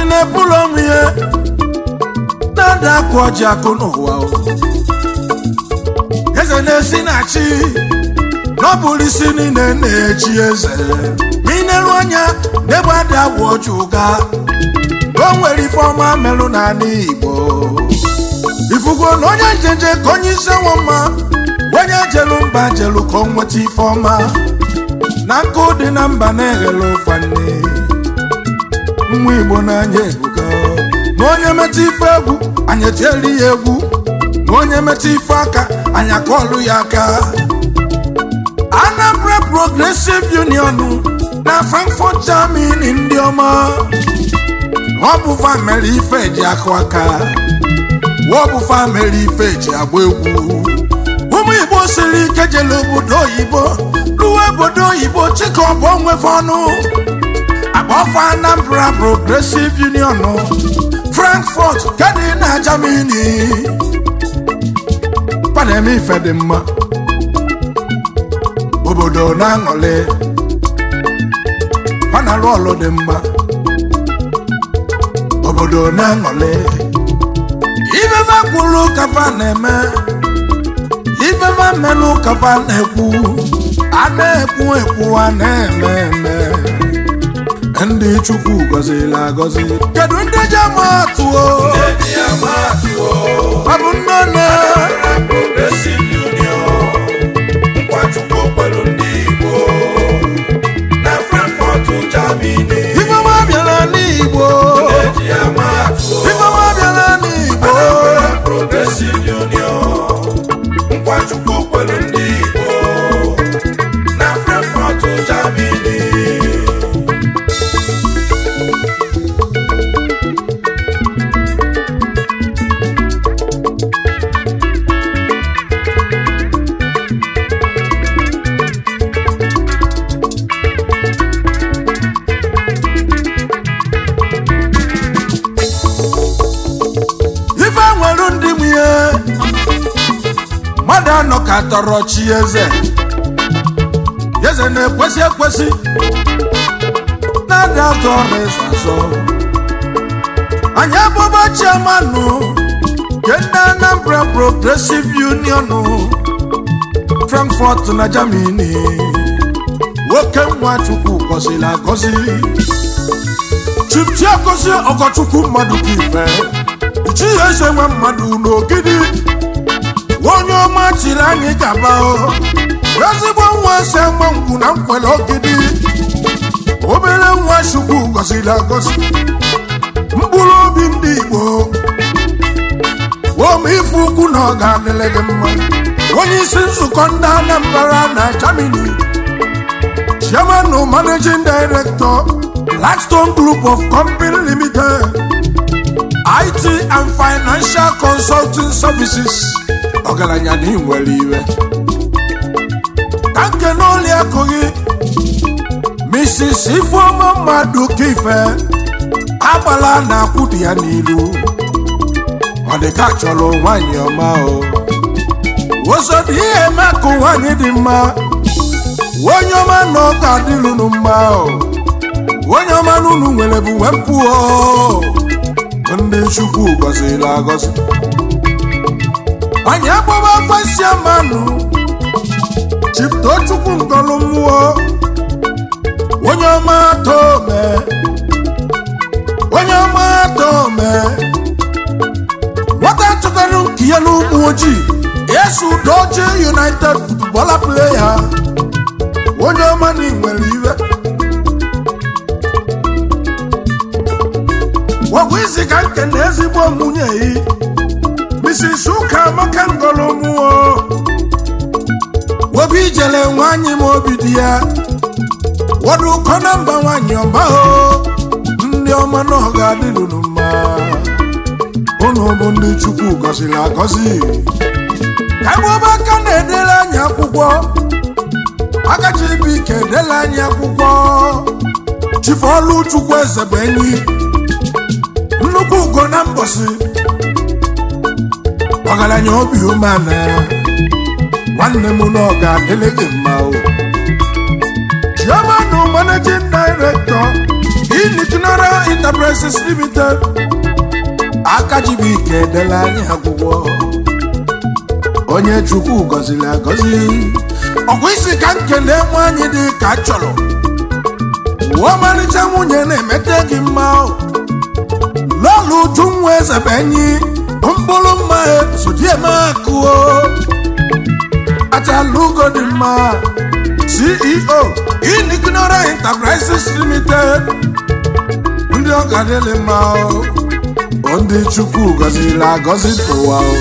na-ebulu onwe ya na-ada akụ ọjị akụ n'ụwa o. Eze na-esi na chi na ọ bụrụ isi niile na-echi eze ma ị na-eru anya n'ebe ada agwụ ọjị ụga na o nwere ife ọma melụ n'ala Igbo. Ifugo na onye njenje ka onye isi nwa mma, onye jelu mba jelu ka o nweta ife ọma na nkụ dị na mba na-eghele ụfanne. Nwa Igbo n'anya ebuka na onye metụ ife egwu anyị etielu ya egwu, na onye metụ ife aka anyị akọọlụ ya aka. Anambra Progressive Union na Frankfurt, Germany, ndị ọma, ọ bụ fa mere ife eji akụ aka, ọ bụ fa mere ife eji agba egwu. Ụmụ Igbo siri ike jere obodo oyibo, ruo obodo oyibo chịka ọ bụ onwefe ọnụ akpọfa Anambra Progressive Union Frankfurt kedị na Germany. Paneme ife dị mma, obodo na-aṅụlị, ọ na-arụ ọlụ dị mma, obodo na-aṅụlị. Ifefa kwuru kafa na-eme, ifefa melụ kafa na-ekwu, a na-ekwu ekwu, a na-eme eme. Ndị Chukwu gọziri agọzi. Kedu ndị ji ama atụ o? Ndị ji ama atụ o. Ọ bụ nne nne Anambra Progressive Union, nkwa Chukwu kwelu ndị Igbo na Frankfurt, Germany. Ifeọma bịara n'Igbo. Ndị ji ama atụ o. Ifeọma bịara n'Igbo. Anambra Progressive Union, nkwa Chukwu kwelu ndị Igbo na Frankfurt, Germany. Ife nwere ndị nwunye mmadụ anọ ka tọrọ chi eze. Eze na-ekwesị ekwesị na-adị azọ ọrụ eze azọ. Anyị abụba chairman nke ndị Anambra Progressive Union Frankfurt na Germany, nwoke nwa Chukwu gọziri agọzi, Chief Chiagozie Ọgọchukwu mmadụ ka ife chi ya eze nwe mmadụ n'ogidi, onye ọma chiri anyị gaba o. Ezigbo nwa ese nwa ngwu na nkwele ogidi, obere nwa Chukwu gọziri agọzi, mkpụrụ obi ndị Igbo ome ife ukwu na ọ ga-adịrị gị mma. Onye isi nzukọ ndị Anambra na Germany, chairman na managing director, Blackstone Group of Company Limited, IT and Financial Consulting Services. Ọgaranya na ị nwere iwe ka nke n'ụlọ akụ gị, Mrs. Ifeoma mmadụ ka ife agbala na akwụ dị ya n'ilu, ọ dị ka chọrọ nwaanyị ọma o. Ụzọ dị ihe eme akụ nwaanyị dị mma, onye ọma na ọka adịlụnụ mma o. Onye ọma n'unu nwere bụ wepụ o. Ndị Chukwu gọziri agọzi. Anyị agbaba fasiamanụ Chiptochukwu ngọlụ mmụọ, onye ọma tome, onye ọma tome, nwata chọtara nke ya n'ụmụ ojii Yesu Doche United footballer player, onye ọma na nwere iwe ọgwụ isi ka nke na ezigbo nwunye yi, Mrs. Ụka Amaka ngọlụ mmụọ, obi ijele nwanyị ma obi dị ya wọdụ ụkọ na mba, nwanyị ọma o. Ndị ọma na ọ ga-adịlụnụ mma. Unu bụ ndị Chukwu gọziri agọzi. Ka ebe aka na-edere anyị akwụkwọ, aka Chibike edela anyị akwụkwọ. Chifọlụ Chukwu eze bụ enyi nnukwu ugo na mbọsị, ọgaranya obi umeala, nwanne m na ọ ga-adịrị gị mma o. Chairman and Managing Director, Inikinara Enterprises. Enterprises Limited. Aka Jibike edela anyị akwụkwọ. Onye Chukwu gọziri agọzi. Ọkwa isi ka nkene nwanyị dị ka chọrọ. Ọmarịcha nwunye na-emete gị mma. Lọlụ uju nwa eze bụ enyi. Mkpụrụ mma sodieme akụo. Achala ugo dị mma. CEO Inignora Enterprises Limited. Ndị ọ ga-adịlị mma o. Ndị Chukwu gọziri agọzi n'ụwa o.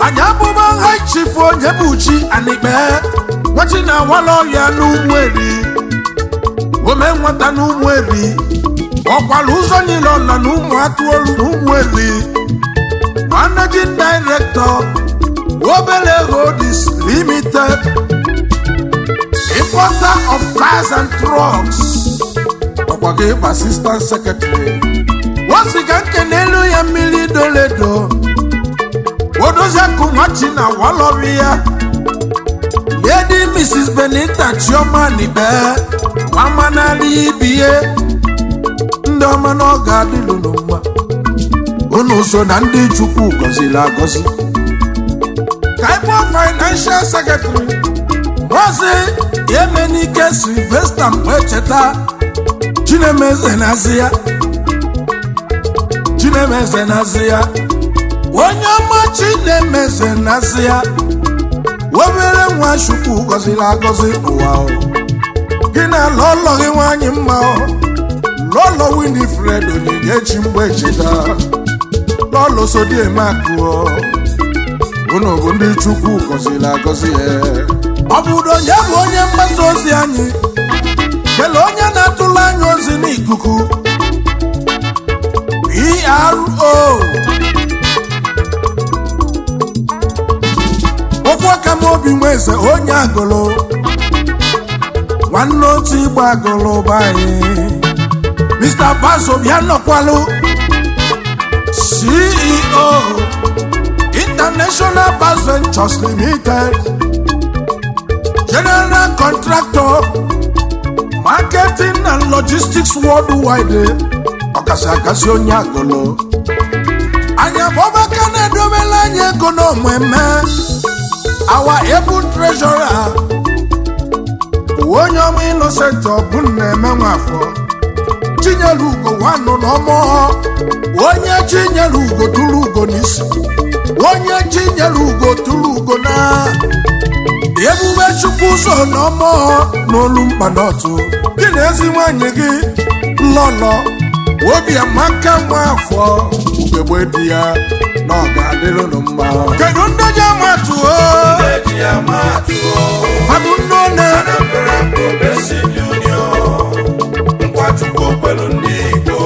Anyị abụba high chief onye bụ chi Anikpe nwachi na awala ọrịa n'Ụmụeri. Ome nwata n'Ụmụeri. Ọkwara ụzọ niile ọ nọ n'ụmụ atụolu n'Ụmụeri. Managing Director Obele Holdings Limited. Importer of cars and trucks. Ọkwa gị bụ assistant secretary. Wọ́n sì ka nke n'elu ya mmiri doledo. Odoziakụ nwachi na walọri ya. Lady Mrs. Benita Chioma Anibe. Mama narị ibie. Ndị ọma na ọ ga-adịlụ n'ụwa. Unu so na ndị Chukwu gọziri agọzi. Kaipo Financial Secretary. Maazị Emenike Sylvester Mgbecheta. Chinemeze na-azị ya. Chinemeze na-azị ya. Onye ọma Chinemeze na-azị ya. Obere nwa Chukwu gọziri agọzi n'ụwa o. Gị na lọlọ gị nwanyị mma o. Lọlọ Winifred Onyinyechi Mgbecheta. Lọlọ Sodieme o. Unu bụ ndị Chukwu gọziri agọzi ya. Ọ bụrụ onye bụ onye mgbasa ozi anyị. Kelee onye na-atụrụ anyị ozi n'ikuku. PRO. Okwu aka m obi nweze onye agụlụ. Nwanne otu igba agụlụ be anyị. Mr. Baso bịa nọkwalụ. CEO International Bas Ventures Limited. General Contractor. Marketing and Logistics Worldwide. Ọkasị akasị onye agụlụ. Anyị abụbaka na-edobela anyị ego n'omeme. Our able treasurer. Onye ọma Innocent ọbụna na-eme nwafọ. Chinyere ugo nwanụ n'ọmọ. Onye chinyere ugo tụrụ ugo n'isi. Onye chinyere ugo tụrụ ugo na. Ebube Chukwu ụzọ n'ọmọ n'olu mkpanọtụ. Gị na ezi nwanyị gị lọlọ. Obi amaka nwafọ. Ugegbe dị ya na ọ ga-adịrị unu mma. Kedu ndị ji amatụ o? Ndị ji amatụ o. Ha bụ ndị one. Anambra Progressive Union. Nkwachukwu kwelu ndị Igbo.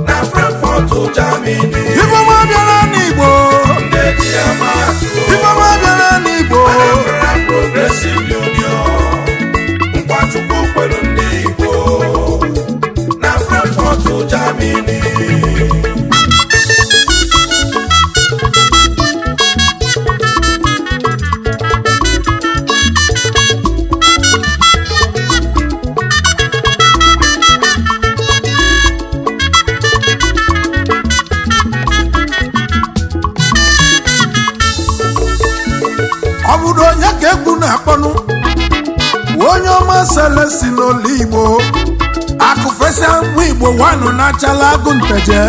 Na Frankfurt, Germany. Ifeọma bịara n'Igbo. Ndị ji amatụ o. Ifeọma bịara n'Igbo. Anambra Progressive Union. Nkwachukwu kwelu ndị Igbo. Na Frankfurt, Germany. Ọ bụrụ onye ka egwu na-akpọnụ. Onye ọma Celestin n'olu Igbo. Akụfesa nwa Igbo wanụ na-achala agụ nteje.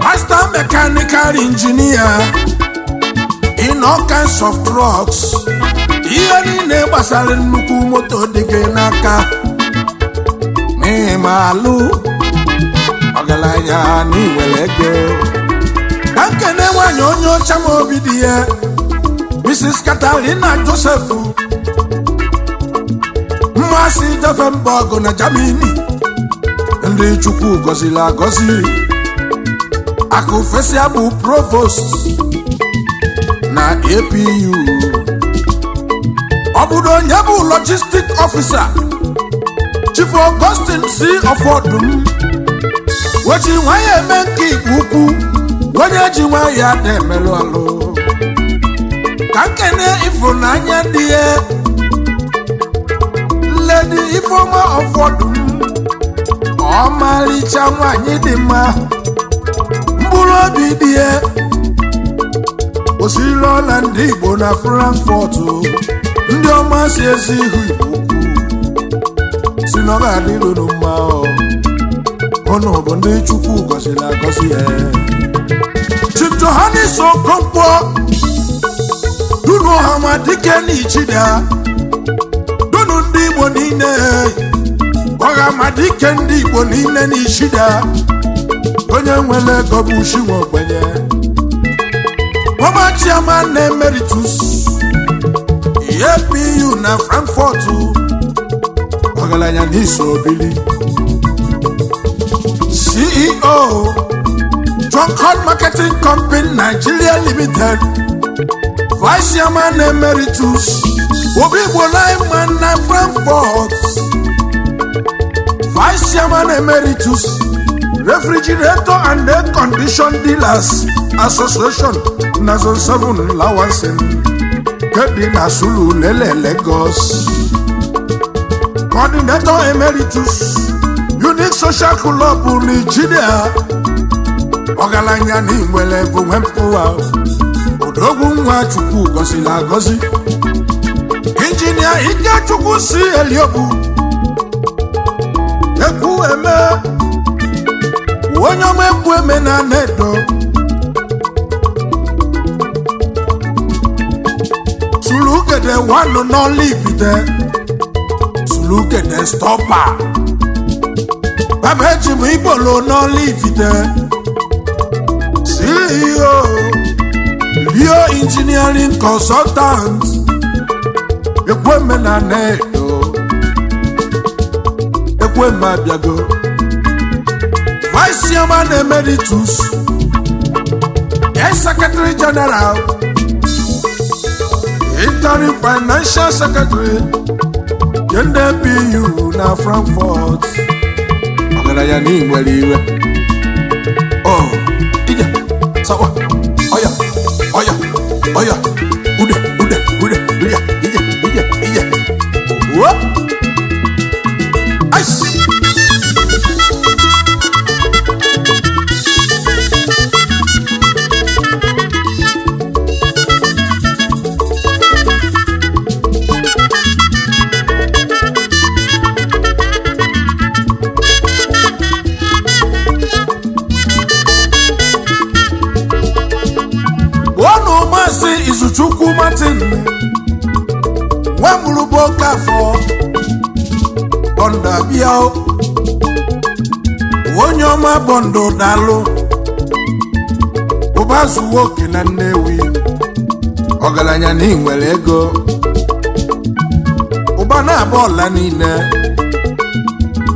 Master mechanical engineer in all kinds of trucks. Ihe niile gbasara nnukwu moto dị gị n'aka. N'ihi ma alụ ọgaranya na iwere ego. Ka nkene nwanyị onye ọcha ma obi dị ya. Mrs. Catalina Joseph. Mmasị jefe mba ọgụ na Germany. Ndị Chukwu gọziri agọzi. Akụfesia bụ provost na APU. Ọ bụrụ onye bụ logistic officer. Chief Augustine C. Ọfọdụm. Wechi nwanyị eme nke Igbo ukwu. Onye ji nwayọ ada emelụ alụ. Ka nkene ịfụnanya dị ya. Lady Ifeoma Ọfọdụm. Ọmalịcha nwanyị dị mma, mkpụrụ obi dị ya osiri ọla ndị Igbo na Frankfurt. Ndị ọma si ezi ihu Igbo ukwu si na ọ ga-adịrị unu mma. Unu bụ ndị Chukwu gọziri agọzi ya. Chief Johannes Okonkwo, Dunu Ọhamadike na Ichida, Dunu ndị Igbo niile, Ọhamadike ndị Igbo niile na Ichida, onye nwere ego bụ Chinwe ogbenye. Former chairman emeritus APU na Frankfurt, ọgaranya n'iso obili, CEO John Marketing Company Nigeria Limited, Vice Chairman Emeritus Obi Igbo Lineman na Frankfurt, Vice Chairman Emeritus Refrigerator and Air Condition Dealers Association na Zone 7 Lawanson kedi na Surulere, Lagos, Coordinator Emeritus Unique Social Club Nigeria. Ọgaranya na inwere bụ nwempụwa odogwu nwa Chukwu gọziri agọzi. Injinia Ikechukwu si Eliobu Ekwu Eme, onye ọma, Ekwu Eme na Nedo Sulugede wanụ n'Ọlaifite, Sulugede stọpa, baba eji m igbolo n'Ọlaifite, CEO Rio Engineering Consultant. Ekweme na Nedo, Ekweme abịago. Vice Chairman Emeritus, Ex-Secretary General, Interim Financial Secretary Gender PU na Frankfurt. Ọgaranya na nwere iwe oh ije sawa ọya ọya ọya ude ude ude ude ije ije ije wo ice. Ọnụ Maazị Izuchukwu Martin Nwamụrụbụ Okafọ Bọndụ abịa, onye ọma, Bọndụ dalụ ụba zuwo oke na Nnewi. Ọgaranya na inwere ego, ụba na-abụ ọla niile.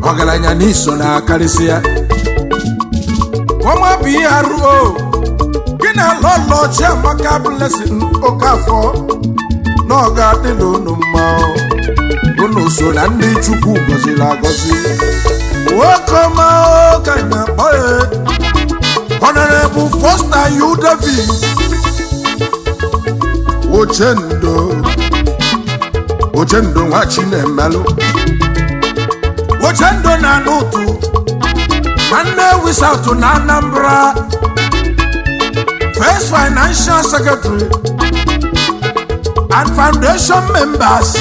Ọgaranya na iso na akarịsịa ọma PRO gị na lọlọ Chiamaka Blessing Okafọ na ọ ga-adịla unu mma. Unu so na ndị Chukwu gọziri agọzi. Nwoke ọma ka na-akpọ ya Honorable Foster U. David Ochendo, Ochendo nwa Chinemelụ, Ochendo na Anụtụ na Nnewi South na Anambra, First Financial Secretary and Foundation members,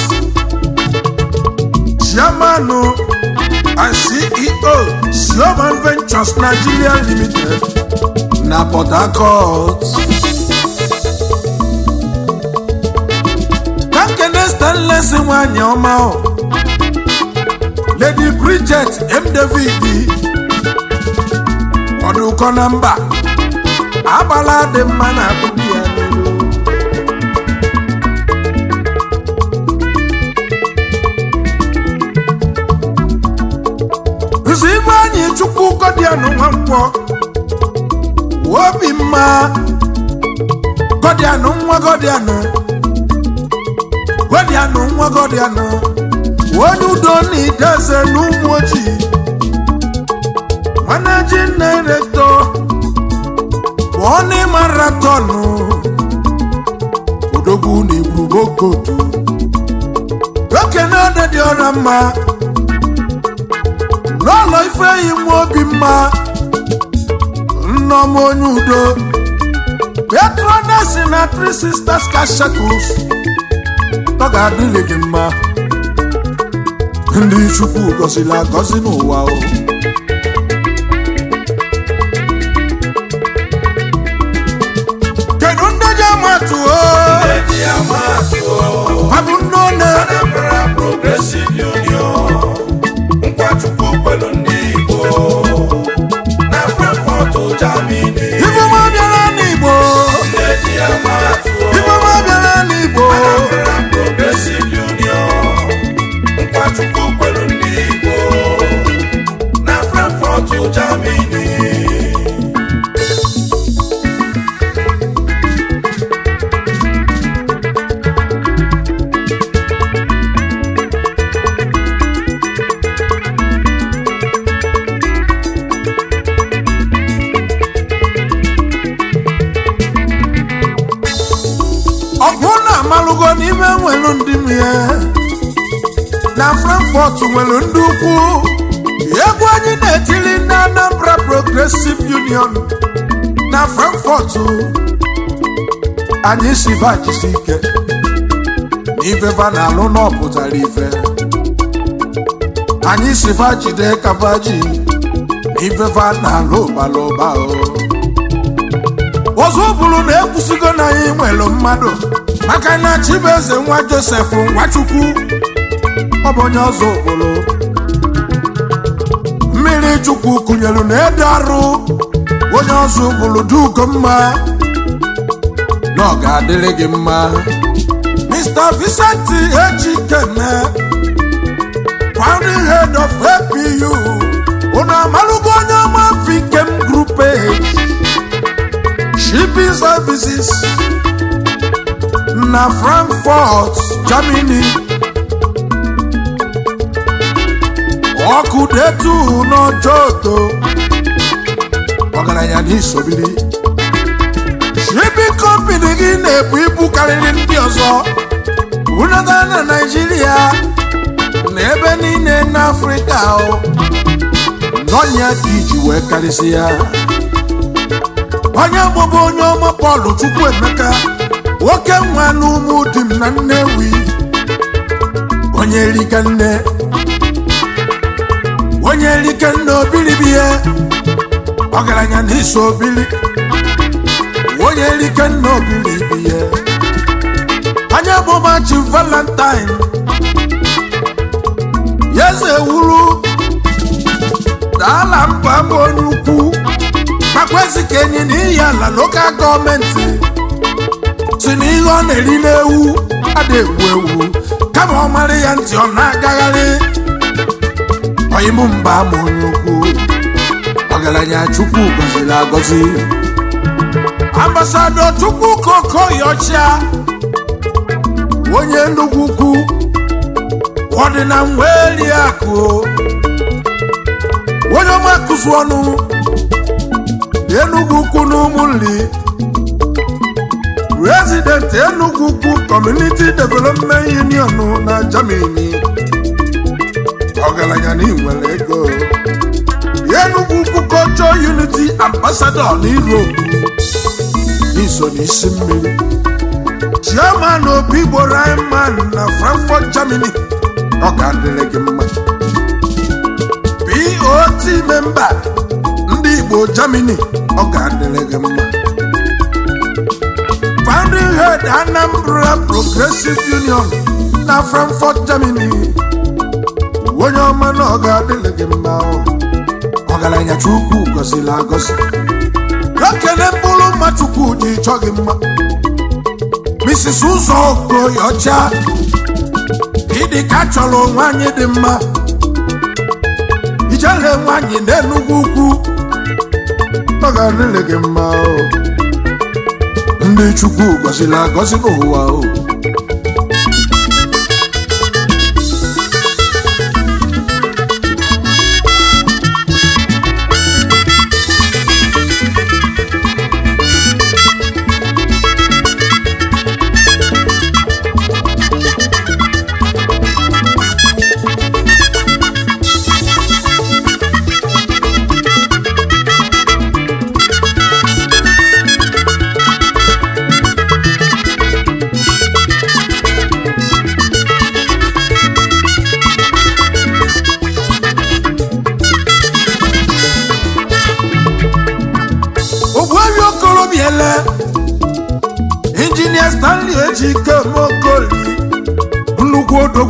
Chairman and CEO Sloman Ventures Nigeria Limited na Port Harcourt. Kankene Stanley nwanyị ọma o, Lady Bridget M. David, ọdụkọ na mba agbala dị mma na akpụkpọ ya n'elu. Nze Ifeanyị Chukwu Gọdịanụ Nwankwọ, obi mma, Gọdịanụ nwa Gọdịanụ, Gọdịanụ nwa Gọdịanụ, onye udo na ideze n'ụmụ ojii, managing director Pụọ marathon, odogwu na igwurugokotu oke na-ade dị ọra mma. Lọlọ Ifeyi nwa obi mma, Nneọma onye udo, patroness na Three Sisters Cash Shackles, ọ ga-adịrị gị mma. Ndị Chukwu gọziri agọzi n'ụwa o. Kedu ndị ji amatụ o? Eji amatụ o. Ha bụ nne one. Anambra Progressive Union, nkwachukwu kwelu ndị Igbo na Frankfurt, Germany. Ifeọma bịara n'Igbo. Ndị eji amatụ o. Ifeọma bịara n'Igbo. Anambra Progressive Union, nkwachukwu kwelu ndị Igbo na Frankfurt, Germany. Ọ bụ na amalụgo n'ime nwelu ndị m ya na Frankfurt nwere ndị ukwu. Egwu anyị na-etili ndị Anambra Progressive Union na Frankfurt, anyị si vajisi ike na ifefa na-alụ na ọpụtara ife. Anyị si vajide kavaji na ifefa na-alụ ụbala ụba o. Ọzọ bụrụ na ekwusigo na anyị nwere mmadụ, maka na Chibueze nwa Joseph Nwachukwu, ọ bụ onye ọzọ okporo mmiri Chukwu kụnyere na ede arụ, onye ọzọ bụrụ dugo mma na ọ ga-adịrị gị mma. Mr. Vincent Ejikeme, founding head of APU, unu amalụgo onye ọma Fikem Group Shipping Services na Frankfurt, Germany. Ọkụ detu n'Ojoto, ọgaranya n'isobiri. Shipping company gị na-ebu ibu karịrị ndị ọzọ unata na Naịjirịa na ebe niile n'Afrịka o. N'ọnya ka iji wee karịsịa onye bụbu onye ọma Pọl Chukwuemeka, nwoke nwa n'ụmụ di m na Nnewi, onye erike nne, onye erike nne obiribie, ọgaranya na iso obili, onye erike nne obiribie. Anya bụmachi Valentine Yeze wuru daala mba mba, onye ukwu makwezi ka enyi na iyi ala lokal gọọmenti si na ihe ọ na-eri n'ewu ada ewu ewu, kama ọ mara ya ntị ọ na-agagharị ọyịmụ mba ma onye ukwu, ọgaranya Chukwu gọziri agọzi. Ambassador Chukwu Kokoye-Ọcha, onye nnukwu ukwu ọdịna nweri akụ, onye ọma kụzụ ọnụ Enugu ukwu na ụmụnri, President Enugu Ukwu Community Development Union na Germany, ọgaranya na inwere ego. Enugu Ukwu Culture Unity Ambassador na Europe, iso n'isi mmiri, Chairman Obi Igbo Rhineman na Frankfurt, Germany, ọ ga-adịrị gị mma. POT member ndị Igbo Germany, ọ ga-adịrị gị mma. Founding head Anambra Progressive Union na Frankfurt, Germany, onye ọma na ọ ga-adịrị gị mma o. Ọgaranya Chukwu gọziri agọzi. Ekele mkpụrụ mma Chukwu ji chọ gị mma. Mrs. Ụzọ Okoye-Ọcha, ịdị ka chọrọ nwaanyị dị mma, ijele nwaanyị n'Enugwu ukwu, ọ ga-adịrị gị mma o. Ndị Chukwu gọziri agọzi n'ụwa o.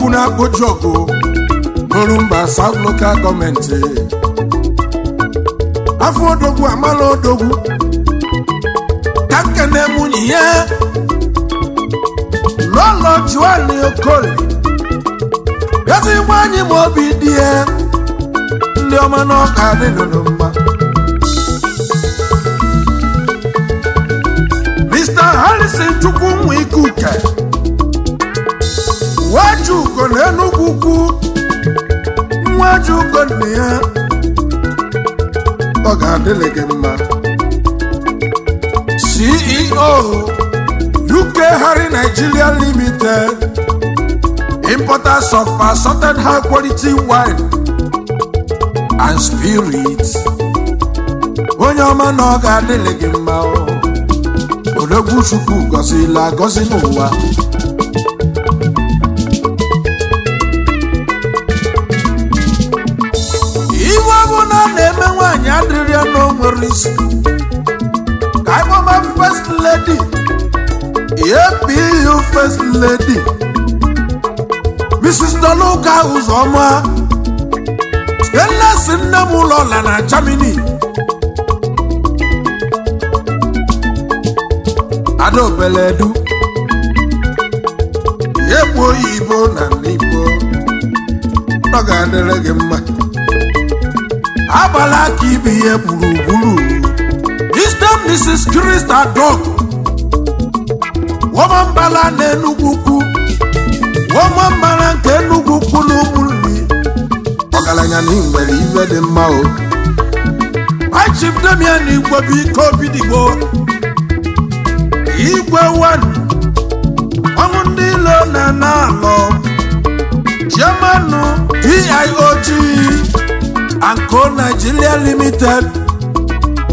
Odogwu na-akpọji ọgụ n'Orumba South Local Government. Afọ odogwu amala odogwu ka nkene nwunye ya Lọlọ Juani Okoli, ezigbo anyị ma obi dị ya, ndị ọma n'ọka adịnụnụ mma. Mr. Harrison Chukwu nwa ikuke Nwajugo na Enugwu Ukwu, Nwajugo nna ya, ọ ga-adịrị gị mma. CEO UK Harry Nigeria Limited, importers of assorted high quality wine and spirits. Onye ọma na ọ ga-adịrị gị mma o. Odogwu Chukwu gọzila agọzi n'ụwa. Iwe ọ bụ na a na-eme nwaanyị adịrị ya na o nwere isi. Ka anyị gbaba First Lady, APU First Lady, Mrs. Doluka Uzoma Stainless, nne m ụlọ la na Germany. Adaobeledu egbu oyibo na n'igbo, ọ ga-adịrị gị mma. Agbala aka ibe ihe gburugburu. Mr. Mrs. Krista Dog Womambala na Enugwu Ukwu, Womambala nke Enugwu Ukwu na ụmụnri ọgaranya na nwere ibe dị mma o. High Chief Damian Igwe bụ ike obidigbo Igwe one ọnwụ ndị ilo na na-alọ, Chairman PIOG and Co Nigeria Limited,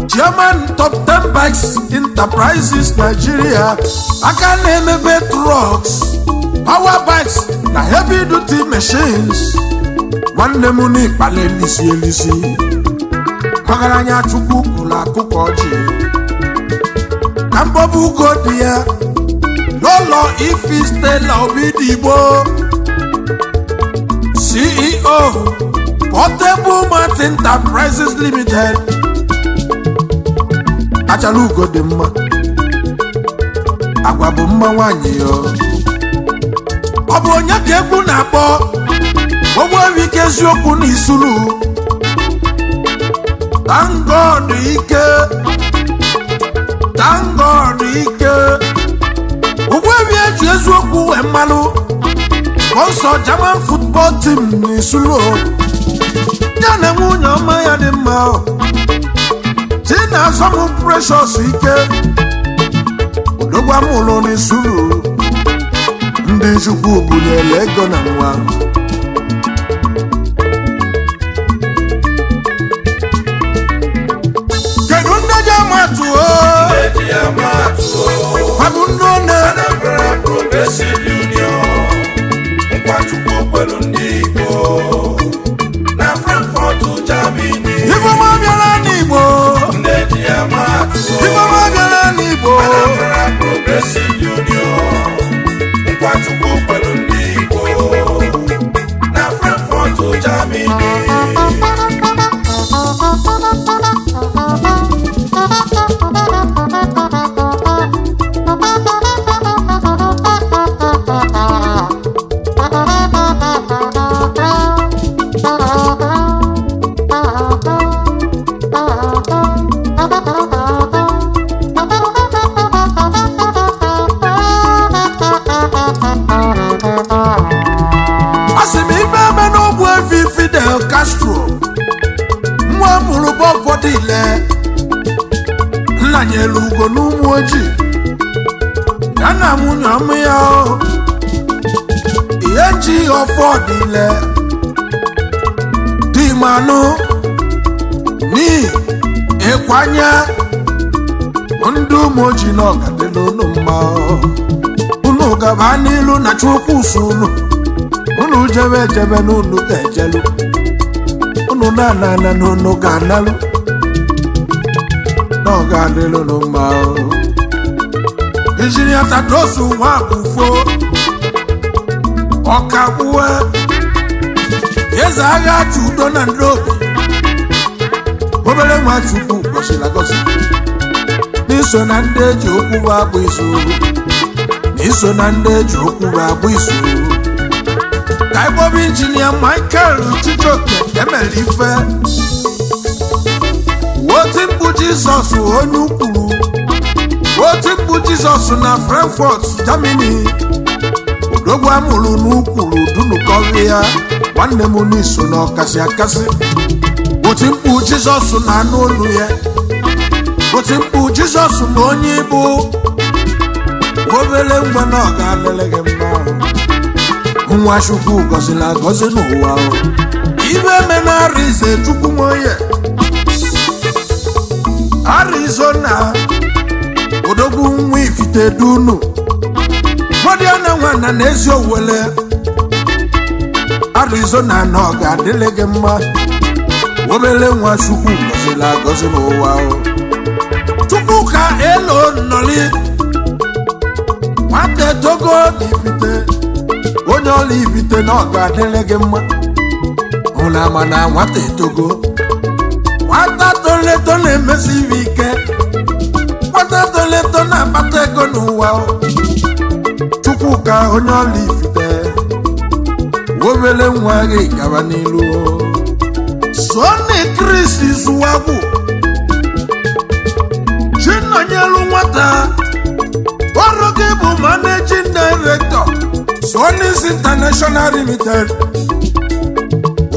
Chairman Top 10 Bikes Enterprises Nigeria, aka na-emebe trucks, power bikes na heavy duty machines. Nwanne m n'ịkpali elisi elisi, ọgaranya Chukwu kwuru akụkọ ọchị. Ka mbọbụ ugo dị ya n'ụlọ Ifi Stella Obidigbo, CEO Portable Mart Enterprises Limited. Achala ugo dị mma, agwa bụ mma nwanyị ya. Ọ bụ onye ka egwu na-akpọ Ogbuefi ike eziokwu na isulu? Thank God ike, thank God ike. Ogbuefi eji eziokwu wee mmalụ, sponsor German football team n'Isulu, ya na nwunye ọma ya dị mma, Chinazọm Precious Ike Odogwamụlụ n'Isulu, ndị Chukwu bunyere ego na nwa. Kedu ndị ji amatụ o? Eji ya matụ. Ha bụ ndị one? Anambra Progressive Union, nkwachukwu kwelu ndị Igbo na Frankfurt, Germany. Ifeọma bịara n'Igbo. Ndị eji ya matụ. Ifeọma bịara n'Igbo. Anambra Progressive Union, nkwachukwu kwelu ndị Igbo na Frankfurt, Germany. A sị m ibe eme n'ogbu efi Fidel Castro, nwa mụrụ bọfọdụ ile nna nyere ugo n'ụmụ ojii ya na nwunye ọmụ ya o. Ihe ji ọfọdụ ile dimanụ n'ihi ịkwanye ndị ụmụ ojii na ọgadịla unu mma o. Unu gaba n'ilu na Chukwu so unu, unu jebe ejebe na unu ga-ejelu, unu na-ana ana na unu ga-analụ, na ọ ga-adịlụ unu mma o. Injinia Tatosu Nwabufo, Ọkagbue eze agha Chudo na Ndobi, obere nwa Chukwu gọziri agọzi, n'iso na ndị eji okwu bụ agbụ izu, n'iso na ndị eji okwu bụ agbụ izu. Ka ịkpọba injinia Michael Chijioke emere ife oti mkpu Jizọs, onye ukwuru oti mkpu Jizọs na Frankfurt, Germany. Odogwu amụrụ n'ukwuru dunukọrịa, nwanne m, n'iso na ọkasị akasị. Oti mkpu Jizọs na anụ olu ya, oti mkpu Jizọs ma onye ịbụ obere ngwa na ọ ga-alele gị mma. Nwa Chukwu gọziri agọzi n'ụwa o. Ibe mena Arize Chukwu nwoye Arizona, odogwu nwa ifite dunu na nwana na ezi owele Arizona, na ọ ga-adịrị gị mma. Obere nwa Chukwu gọziri agọzi n'ụwa o. Chukwu ka elo nnọli nwata etogo na ifite, onye ọla ifite, na ọ ga-adịrị gị mma. Hụna ama na nwata etogo, nwata toleto na-emesi ibe ike, nwata toleto na-akpata ego n'ụwa o. Chukwuka onye ọla ifite, obere nwa gị, gaba n'ilu o. Soni Kristi Zuwagwu Chinonyelu nwata, ọrụ gị bụ managing director Sonis International Limited.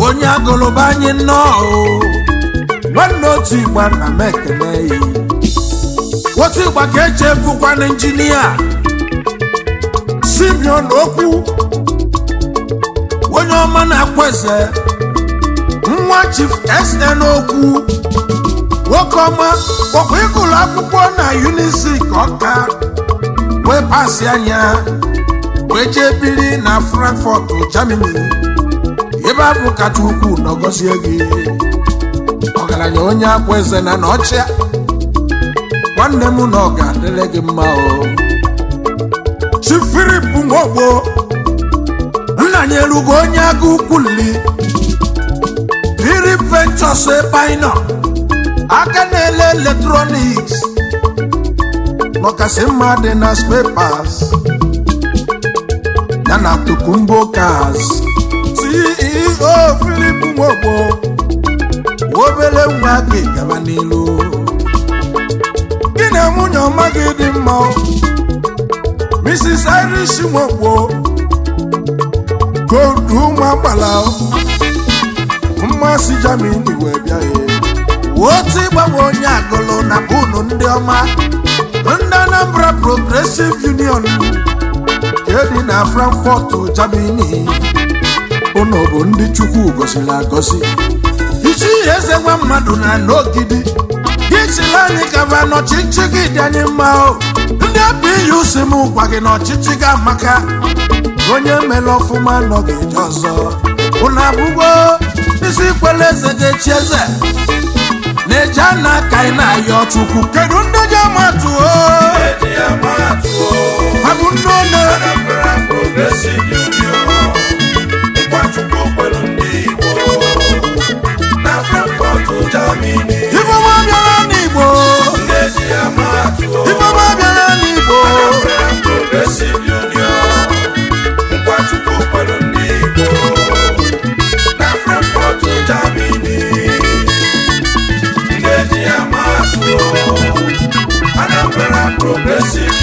Onye agụlụba anyị, nnọọ o. Nwanne otu igba na m ekene yi otu igba ka eche bụkwana injinia Simeon Okwu, onye ọma na-akwa eze, nwa Chief SN Okwu, nwoke ọma. Ọkwa ịgụrụ akwụkwọ na Unizik Ọka wee pasị anya wee jee biri na Frankfurt, Germany, ebe abụ kacha ukwuu nọgọzie gị ọgaranya. Onye akwa eze na n'ọchịa, nwanne m, na ọ ga-adịrị gị mma o. Chief Philip Nwogbo nna ya erugo, onye agụ ukwuli Philip Ventures, ebe anyị nọ aka na-ele electronics n'ọkasị mma dị na spare parts ya na Tokumbo Cars. CEO Philip Nwogbo, obere nwa gị, gaba n'ilu. Gị na nwunye ọma gị dị mma o. Mrs. Irish Nwogbo Goldu ụmụ agbala mmasị Germany wee bịa ya otu ịgbanwe onye agụlụ na bunu ndị ọma, ndị Anambra Progressive Union nke dị na Frankfurt, Germany. Unu bụ ndị Chukwu gọziri agọzi. Isi eze nwa mmadụ na n'ogidi gị chịrị anyị gaba n'ọchịchị gị dị anyị mma o. Ndị APU si m gwa gị na ọchịchị gị amaka, onye mere ọfụma nọgide ọzọ. Unu abụgo isi kwere eze ga-echi eze na-eje ana aka anyị na-ayọ Chukwu. Kedu ndị ji amatụ o? Eji ya maatụ o. Ha bụ ndị one. Anambra Progressive Union, Nkwachukwu kwelu ndị Igbo na Frankfurt, Germany. Ifeọma bịara n'Igbo. Ndị eji ya maatụ o. Ifeọma bịara n'Igbo. Anambra Progressive Union, Nkwachukwu kwelu ndị Igbo na Frankfurt, Germany. Ndị eji ya maatụ o. Anambra Progressive